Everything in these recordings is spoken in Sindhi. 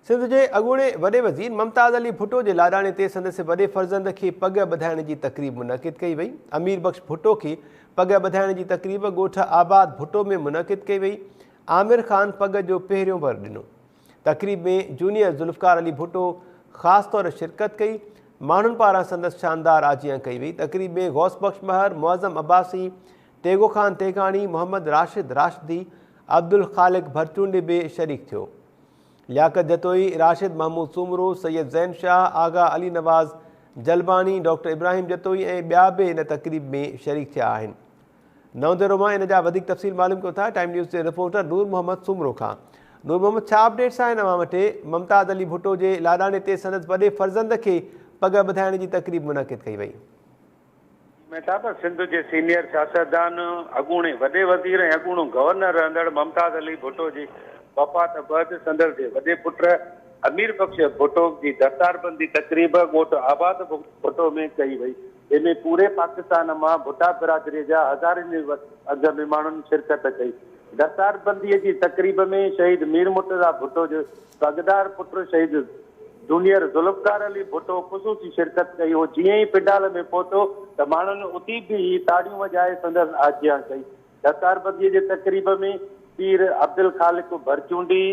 سنڌ جي اڳوڻي وڏي وزير ممتاز علي ڀٽو جي لاڏاڻي تي سندس وڏي فرزند کي پڳ ٻڌائڻ جي تقريب منعقد ڪئي وئي. امير بخش ڀٽو کي پڳ ٻڌائڻ جي تقريب ڳوٺ آباد ڀٽو ۾ منعقد ڪئي وئي. عامر خان پڳ جو پهريون ور ڏنو. تقريب ۾ جونيئر ذوالفقار علي ڀٽو خاص طور شرڪت ڪئي. ماڻهن پاران سندس شاندار آجيان ڪئي وئي. تقريب ۾ غوث بخش مهر، معظم عباسي، تيغو خان تيغاڻي، محمد راشد راشدي، عبدالخالق ڀرچونڊي به شريڪ ٿيو. لياقت جتوئي، راشد محمود سومرو، سيد زين شاهه، آغا علي نواز جلباڻي، ڊاڪٽر ابراهيم جتوئي ۽ ٻيا به ان تقريب ۾ شريڪ ٿيا آهن. نئون ديرو مان ان جا وڌيڪ تفصيل معلوم ڪيون ٿا ٽائيم نيوز جي رپورٽر نور محمد سومرو کان. نور محمد ڇا اپڊيٽس آهن اوهان وٽ؟ ممتاز علي ڀٽو جي لاڏاڻي تي سندس وڏي فرزند کي پڳ ٻڌائڻ جي تقريب منعقد ڪئي وئي. مهتاب، سنڌ جي سينيئر سياستدان، اڳوڻي وڏي وزير ۽ اڳوڻو گورنر رهندڙ ممتاز علي ڀٽو جي وفات بعد سندس جي وڏي پٽ امير بخش ڀٽو جي دستاربندي تقريب ڳوٺ آباد ڀٽو ۾ ڪئي وئي، جنهن ۾ پوري پاڪستان مان ڀٽا برادري جا هزارين جي انگ ۾ ماڻهن شرڪت ڪئي. دستاربندي جي تقريب ۾ شهيد مير مرتضيٰ ڀٽو جو پڳدار پٽ شهيد جونيئر ذوالفقار علي ڀٽو خصوصي شرڪت ڪئي. هو جيئن ئي پنڊال ۾ پهتو ته ماڻهن اٿي بيهي تاڙيون وڄائي سندس آجيان ڪئي. دستاربندي جي تقريب ۾ پير عبدالخالق ڀرچونڊي،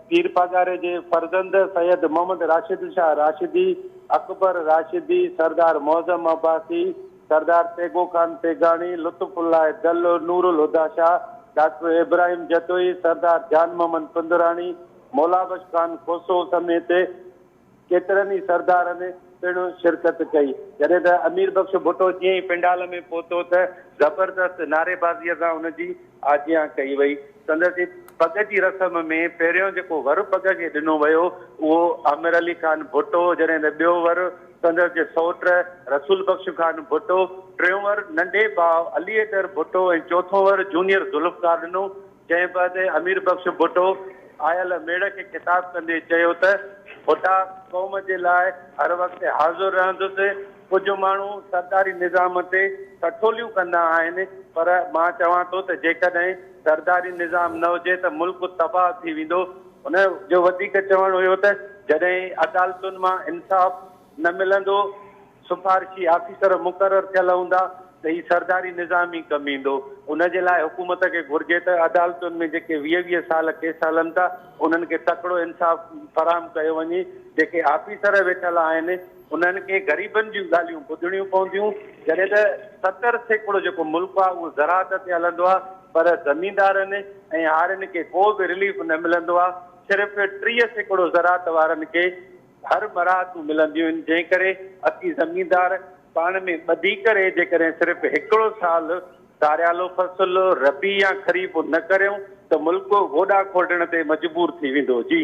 پير پاڳاري جي فرزند سيد محمد راشد شاهه راشدي، اڪبر راشدي، سردار معظم عباسي، سردار تيغو خان تيغاڻي، لطف الله دل، نور الهديٰ شاهه، ڊاڪٽر ابراهيم جتوئي، سردار جان محمد پندراڻي، مولابخش خان کوسو سميت ڪيترن ئي سردارن پڻ شرڪت ڪئي. جڏهن ته امير بخش ڀٽو جيئن ئي پنڊال ۾ پهتو ته زبردست نعريبازيء سان ان جي آجيان ڪئي وئي. سندس پڳ جي رسم ۾ پهريون جيڪو ور پڳ کي ڏنو ويو اهو عامر علي خان ڀٽو، جڏهن ته ٻيو ور سندس جي سئوٽ رسول بخش خان ڀٽو، ٽيون ور ننڍي ڀاء علي حيدر ڀٽو ۽ چوٿون ور جونيئر ذوالفقار ڏنو. جنهن بعد امير بخش ڀٽو آيل ميڙ کي خطاب ڪندي چيو ته ڀٽا قوم جي لاء هر وقت حاضر رهندس، ڪجهه ماڻهو سرداري نظام تي ٺٺوليون ڪندا آهن پر مان چوان ٿو ته جيڪڏهن سرداري نظام نه هجي ته ملڪ تباهه ٿي ويندو. هن جو وڌيڪ چوڻ هيو ته جڏهن عدالتن مان انصاف نه ملندو، سفارشي آفيسر مقرر ٿيل هوندا ته هي سرداري نظام ئي ڪم ايندو. ان جي لاء حڪومت کي گهرجي ته عدالتن ۾ جيڪي 20 20 سال ڪيس هلن ٿا انهن کي تڪڙو انصاف فراهم ڪيو وڃي. جيڪي آفيسر ويٺل آهن انهن کي غريبن جون ڳالهيون ٻڌڻيون پونديون. جڏهن ته 70% جيڪو ملڪ آهي اهو زراعت تي هلندو آهي پر زميندارن ۽ هارين کي ڪو به رليف نه ملندو آهي. صرف 30% زراعت وارن کي هر مراعتون ملنديون آهن، جنهن ڪري اسين زميندار پاڻ ۾ ٻڌي ڪري جيڪڏهن صرف هڪڙو سال ساريالو فصل ربيع يا خريف نه ڪريون ته ملڪ گوڏا کوڙڻ تي مجبور ٿي ويندو. جي.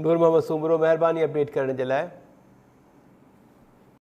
نور محمد سومرو مهرباني اپڊيٽ ڪرڻ جي لاء.